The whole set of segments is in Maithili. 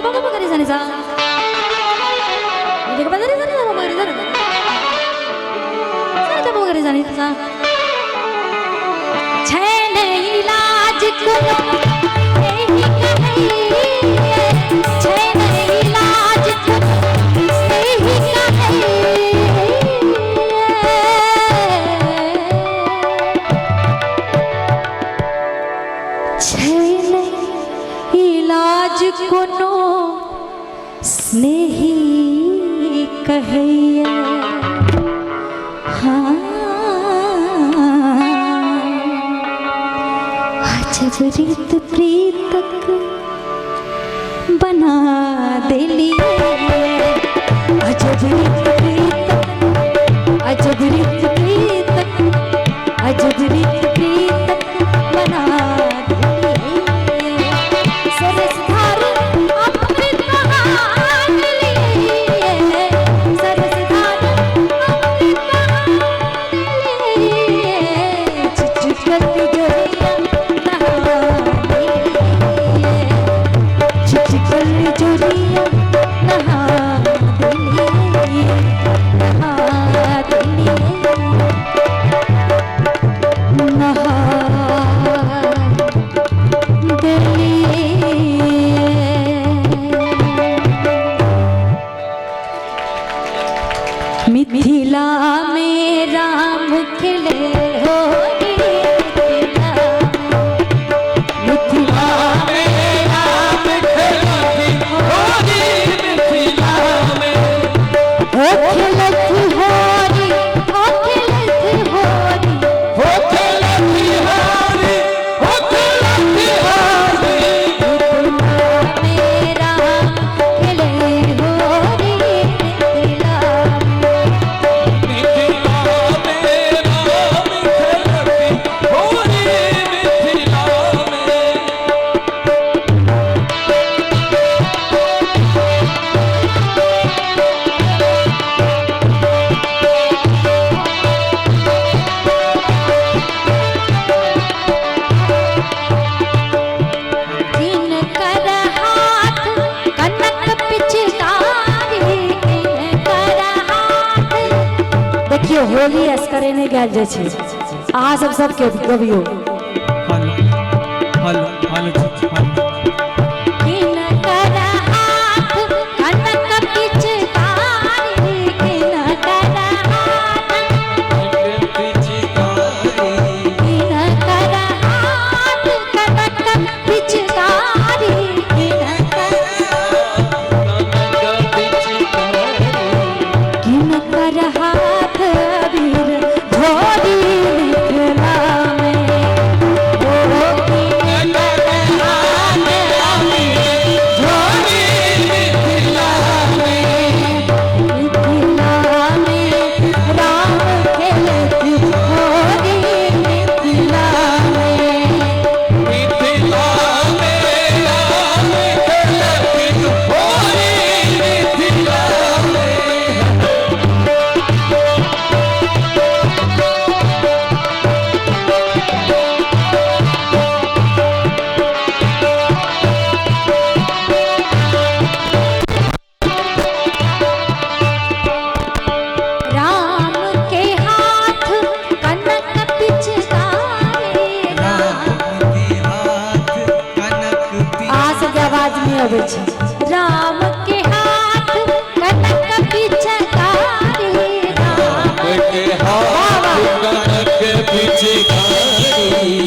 रे प ग रे सा नि सा रे ग प रे सा नि सा प ग रे सा रे सा रे प ग रे सा नि सा। छै नहि इलाज कोनो एहि कहैये, छै नहि इलाज कोनो एहि कहैये। छै नहि इलाज कोनो स्नेही कहैये। हाँ, अजब रीत प्रीतक बना देलिए, अजब रीत प्रीतक, अजब रीत प्रीतक, अजब रीत प्रीतक बना देलिए। सरस धार अमृत बहा देलिए, सरस धार अमृत बहा देलिए। छिछकल जोरिया नहा देलिए, छिछकल जोरिया नहा देलिए, नहा देलिए, नहा देलिए। मिथिला में राम खिले होरी, मिथिला में, मिथिला में राम खेलथि होरी मिथिला में। हो खेलत होरी, हो खेलत होरी, हो खेलथि होरी, हो खेलथि होरी। मिथिला में राम खेले होरी, मिथिला में। मिथिला में राम खेलथि होरी मिथिला में। किनकर हाथ कनक पिचकारी, किनकर हाथ। देखियौ होली असकरे नहि गायल जाइ छै, अहाँ सब सबके गबियौ। Hello hello hello hello. किनकर हाथ कनक पिचकारी, किनकर हाथ, किनकर हाथ कनक पिचकारी, किनकर, किनकर हाथ अबीर झोरी मिथिला में। ओ किनकर हाथ अबीर झोरी मिथिला में। मिथिला में राम खेलत होरी, मिथिला में। मिथिला में राम खेलथि होरी मिथिला में। राम के हाथ कनक पिचकारी, राम। राम के हाथ कनक अहाँ सबके आवाज नहि अबै छै। राम के हाथ कनक पिचकारी, राम के हाथ कनक पिचकारी,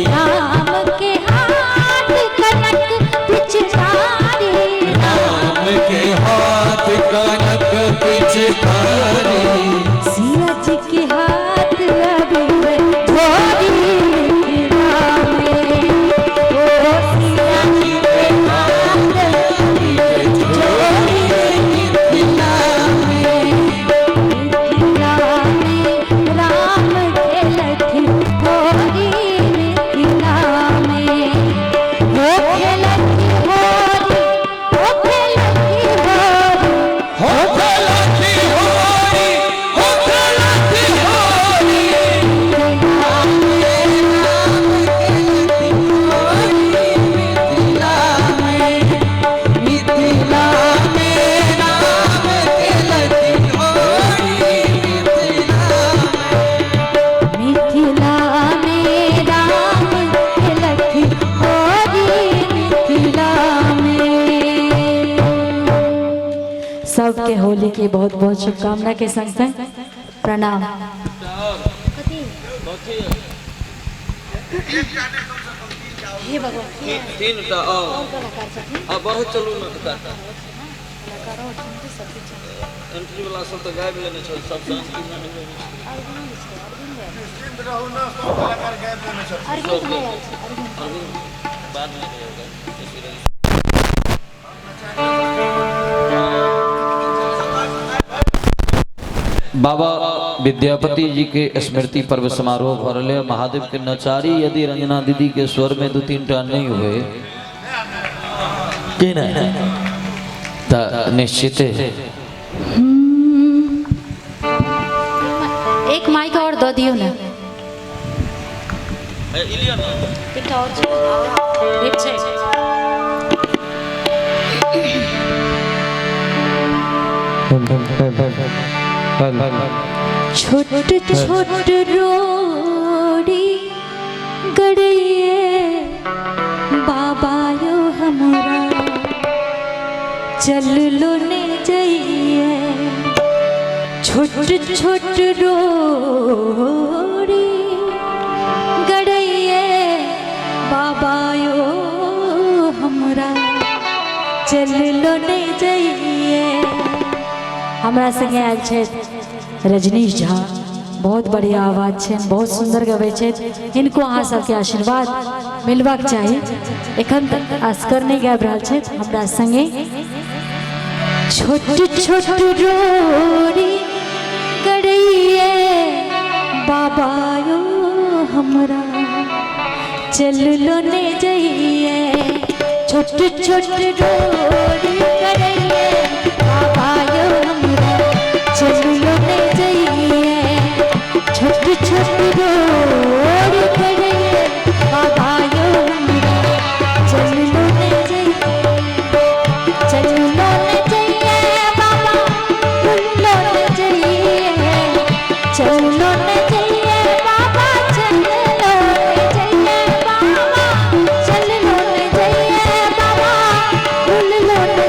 राम के हाथ कनक पिचकारी, राम के हाथ कनक पिचकारी। सिया जी के हाथ अबीर झोरी मिथिला में। ओ सिया जी के हाथ अबीर झोरी मिथिला में। मिथिला में राम खेलथि होरी। सबके होली के बहुत बहुत शुभकामना के संग संग प्रणाम। हे भगवान, तीन टा और आ बढ़ चलू न एंट्री वाला सब तो गायब लेने छल, सब शांति में निश्चिंत रहू ना, सब कलाकार गायब लेने छल। अरविंद बाद में रहेगा। बाबा विद्यापति जी के स्मृति पर्व समारोह भ रहल है। महादेव के नचारी यदि रंजना दीदी के स्वर में 2-3 टा नहीं हुए कि नहीं तो निश्चित एक माइक और दो दियो ना, एकटा और छै। छोट छोट रोड़ी गड़िए बाबा यो हमरा चल लो ने जाइए। छोट छोट रोड़ी गड़िए बाबा यो हमरा चल लो ने जाइए। हमरा संगे आयल छै रजनीश झा, बहुत बढ़िया आवाज छै, बहुत सुंदर गबै छै। इनको अहाँ सबके आशीर्वाद मिलबाक चाही। एखन तक असगर नहीं गाबि रहल छै हमरा संगे। छोट छोट रोड़ी गड़िए बाबा यो हमरा चल लो ने जाइए। छोट छोट रोड़ी गड़िए बाबा यो हमरा चल लो ने जाइए। छोट छोट रोड़ी गड़िए बाबा यो हमरा चल लो ने जाइए। चल लो ने जाइए बाबा, लो ने जाइए। चल लो ने जाइए बाबा, चल लो ने जाइए बाबा, चल लो ने जाइए बाबा, भूल लो ने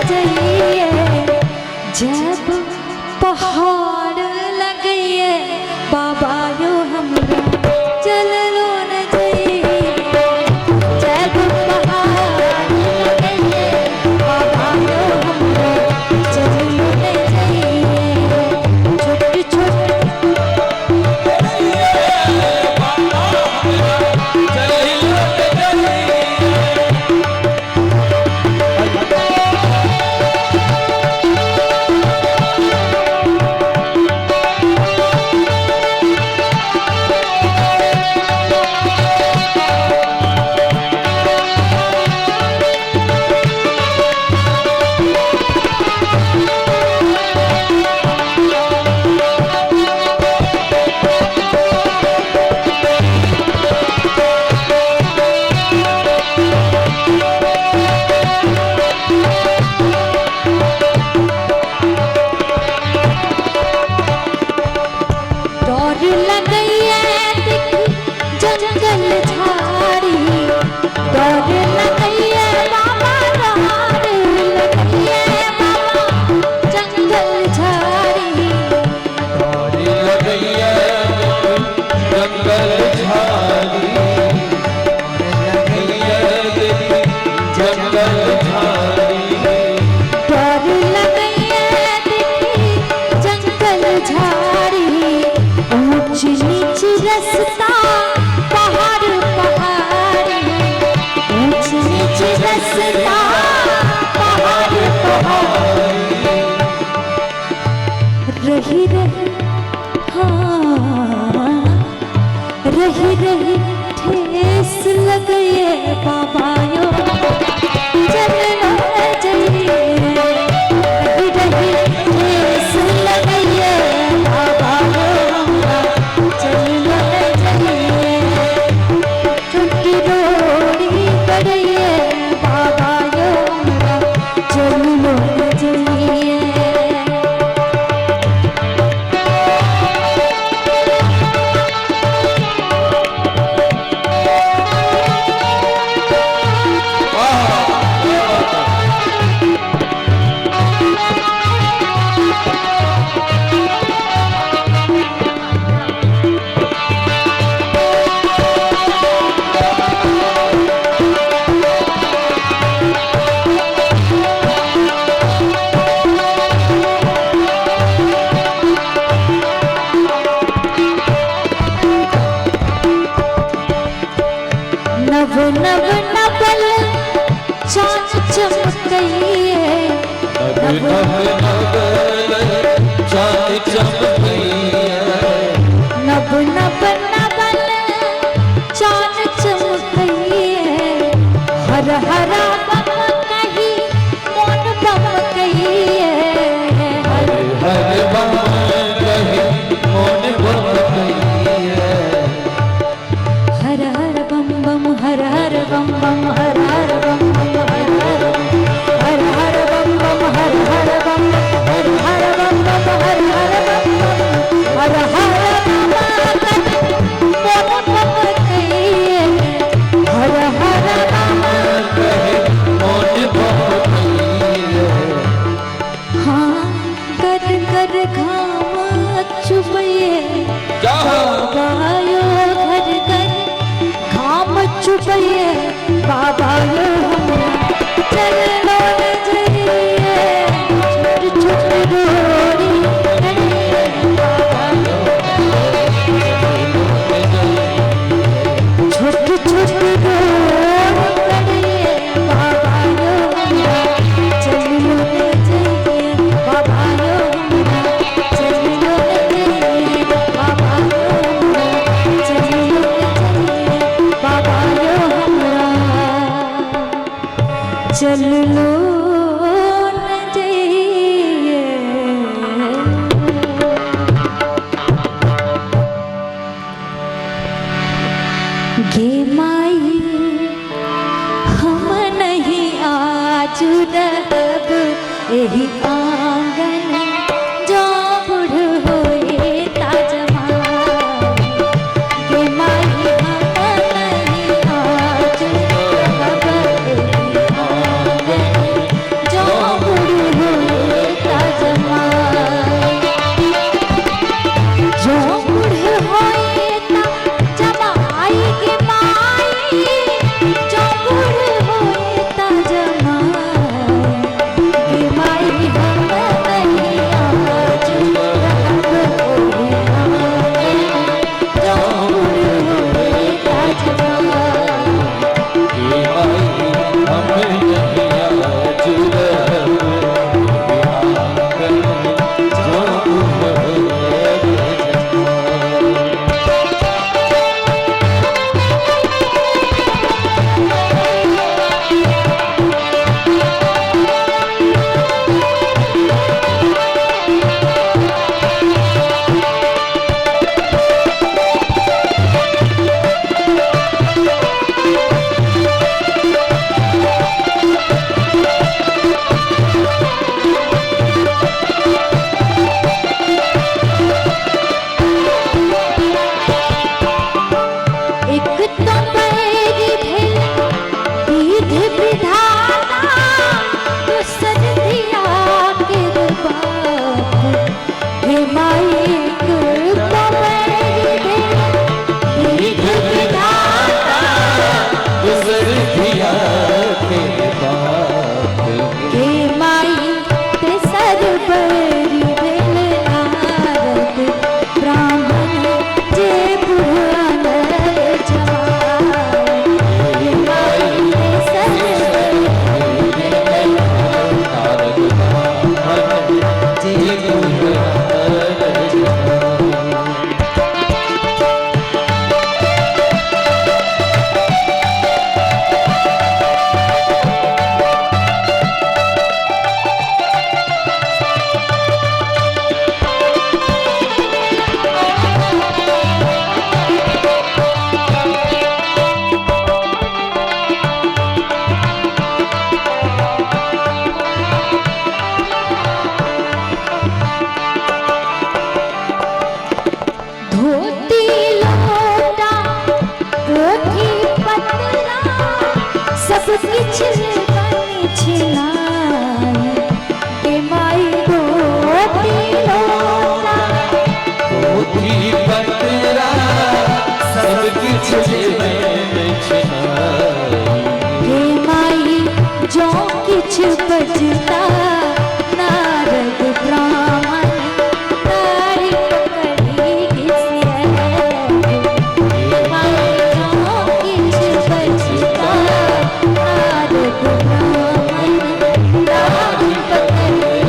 नभ नभ नवल चाँद चमकैया। नभ नभ नवल चान चमकैये, हर हर बम कही मोन बम कहिए। हर हर बम कही मोन बम कहिए। हर हर बम बम हर हर बम बम हर हर बम बम हर हर हर हर बम बम हर हर बम हर हर बम बम हर हर बम बम हर हर बम मोन बम कहिए। हर हर बम कही मोन बम कहिए। हाँ कर कर घाम चुबैये बाबा यो घर घर घाम चुबैये, बाबा यो हमरा चरणों न जइये, छोट छोट डोरी करिए, बाबा यो छोट छोट डोरी करिए, बाबा यो हमरा चरणों न जइये, बाबा यो हमरा चरणों न जइये, बाबा यो हमरा चरणों न जइये, बाबा यो हमरा चललो न जइये। गे माई हम नहीं आज रहब एही आंगन, जो बुढ़ होए ताजमाई। गे माई हम नहीं आज रहब एही आंगन, जो बुढ़ होए ताजमाई। जो बुढ़ होए ता जमाई गे माई, जो बुढ़ होए ता जमाई। गे माई हम नहीं आज रहब ओही आंगन, जो बुढ़ होए ता जमाई। हे माई हम नहीं आज रहब आंगन, जो बुढ़ होए जमाई। एक तो बैरी भेल विध विधाता, दोसर धिया के बाप। हे माई एक तो बैरी भेल विध विधाता, दूसर धिया के बाप। हे माई तेसर बैरी भेल नारद ब्राह्मण जे बुढ़ान जमाई। हे माई तेसर बैरी भेल नारद ब्राह्मण जे बुढ़ जमाई। धोती लोटा पोथी पतरा सब किछ बन छिनाई। के माई धोती लोटा पोथी पतरा सब किछ लेने छिनाई। हे माई जो किछ बजता नारद ब्राह्मण तारी पकड़ी घिसिए। हे माई जो किछ बजता नारद ब्राह्मण तारी पकड़ी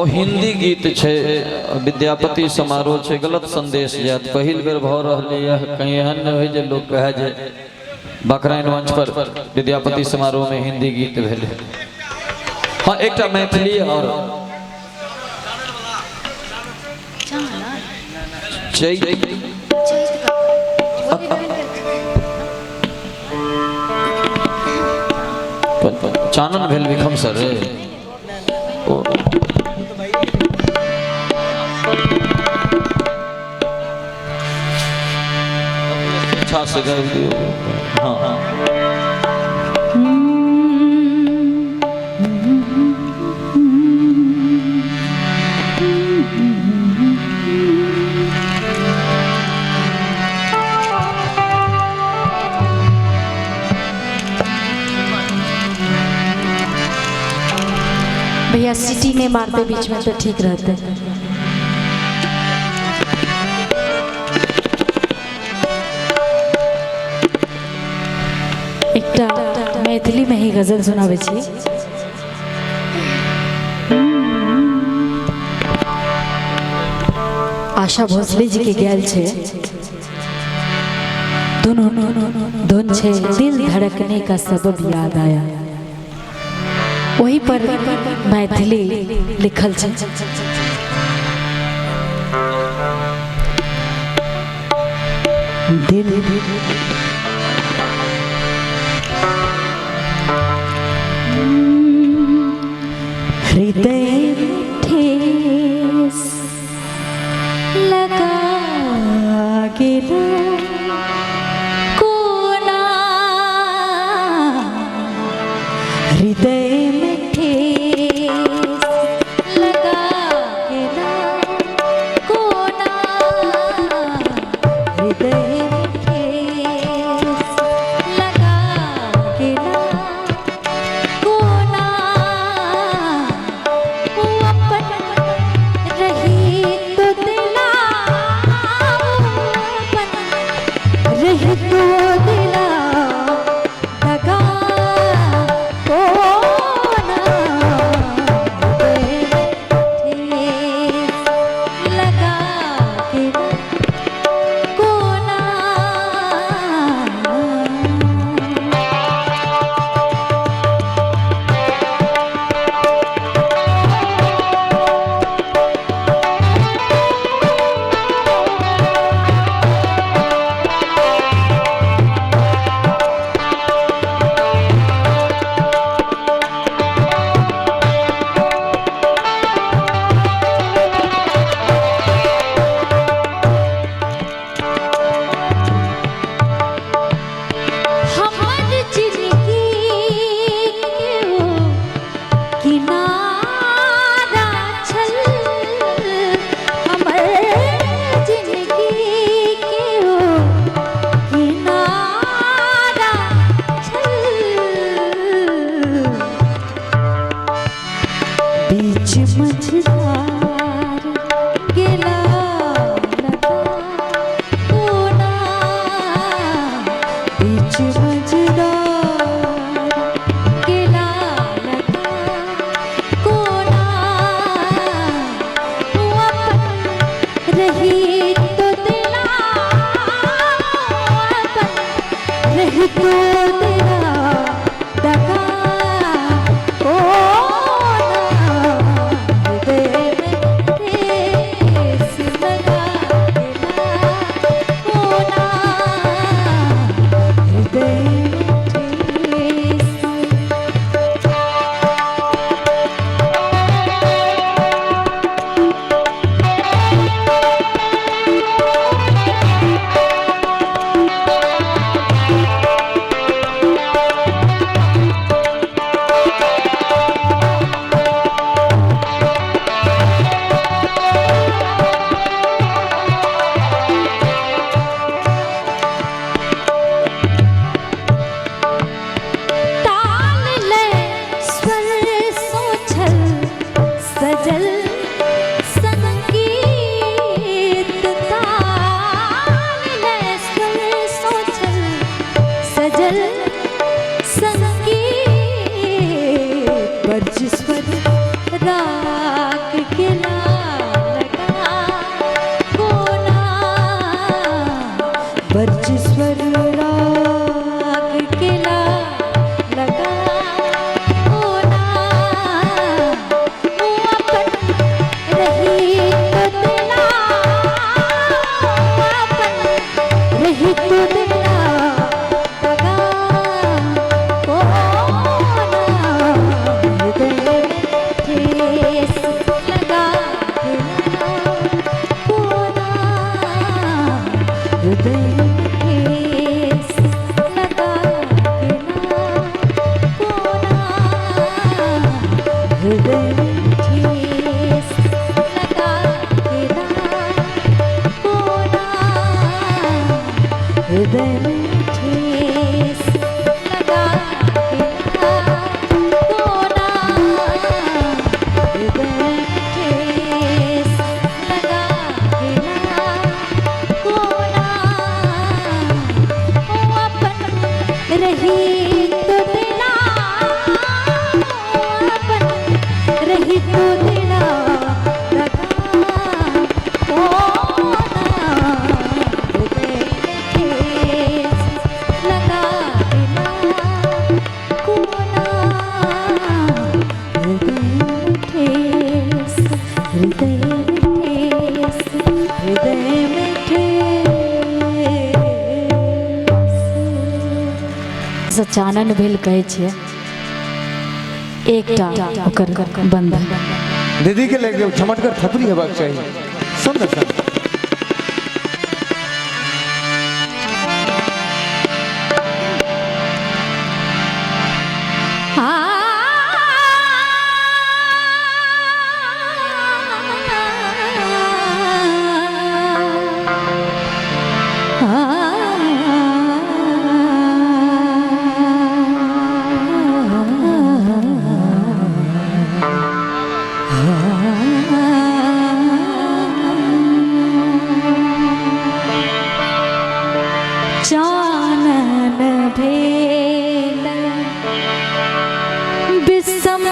हिंदी गीत छै, विद्यापति समारोह छै, गलत संदेश जायत। पहिल बेर भऽ रहलैए, कहीं एहन नहि होइ जे लोक कहै जे बकराइन मंच पर विद्यापति समारोह में हिंदी गीत भेलै। हाँ, एकटा मैथिली और चैत चानन भेल विखम सर ओ इच्छा से गाबि दियौ। हाँ हाँ, भैया सिटी नहीं मारते बीच में तो ठीक रहते। एकटा मैथिली में ही गजल सुनाबै छी। आशा भोसले जी के गायल छै, धुन धुन छै दिल धड़कने का सबब याद आया, वही पर मैथिली लिखल छै। दिल हृदय ठेस लगा गेला कोना, हृदय में ठेस लगा गेला कोना, हृदय में ठेस लगा गेला कोना, वो अपन रही तो दिला अपन वर्चस्वर राग केला लगा कोना अपन रही तो दिला अपन रही तो दिला लगा कोना हृदय में ठेस लगा दिला कोना हृदय में ठेस लगा दिला कोना हृदय में ठेस लगा दिला कोना हृदय में ठेस लगा दिला कोना हृदय में ठेस लगा दिला कोना ओ अपन रही तो दिला अपन रही तो दिला लगा कोना हृदय में ठेस लगा दिला कोना हृदय में ठेस हृदय में ठेस हृदय में ठेस चानन भेल कहै छियै एकटा ओकर बंधन। दीदी के लेके झमटकर थपड़ी हेबाक चाही। सुंदर सुंदर। चानन भेल विषम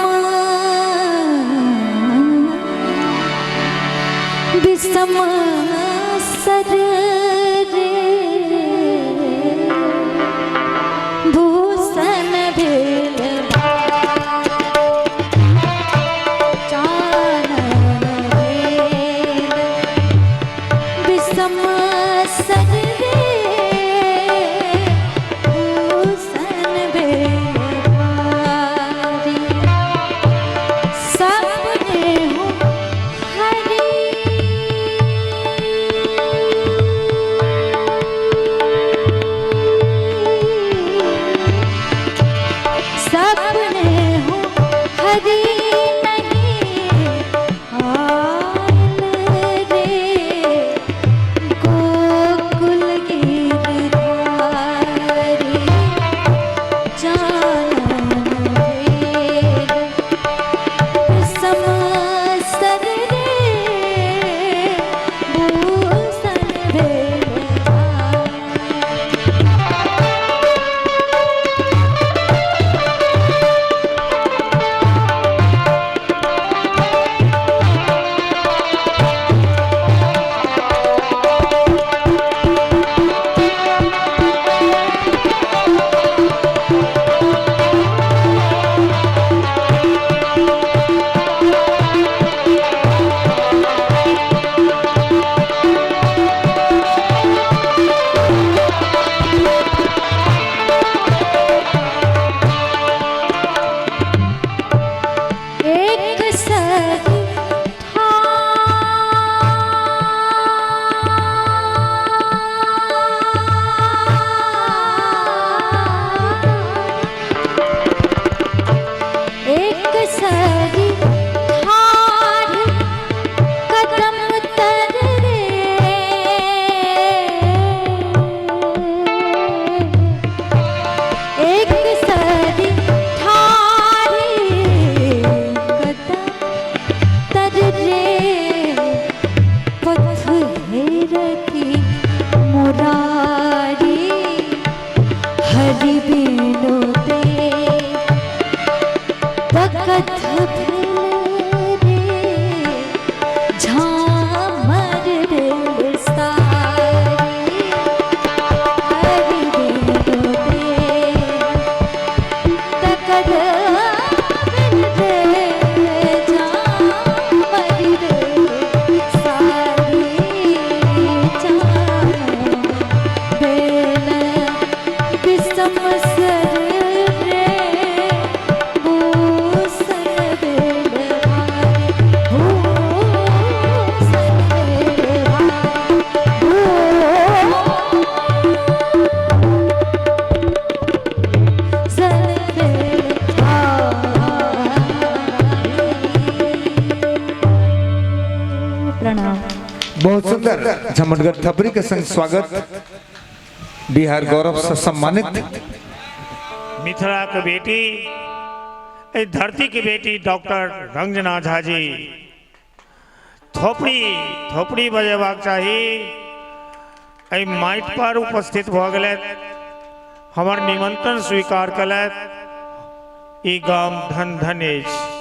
विषम सर रे भूषण भेल चानन भेल विषम सर रे भूषण भेल भारी। सपने हो हरी झमटगर थपरी के संग स्वागत बिहार गौरव से सम्मानित मिथिला के बेटी, एहि धरती के बेटी डॉक्टर रंजना झा जी। थोपड़ी थोपड़ी बजेबाक चाही। एहि माटि पर उपस्थित भऽ गेलथि, हमर निमंत्रण स्वीकार कयलथि। ई गाम धन धन अछि।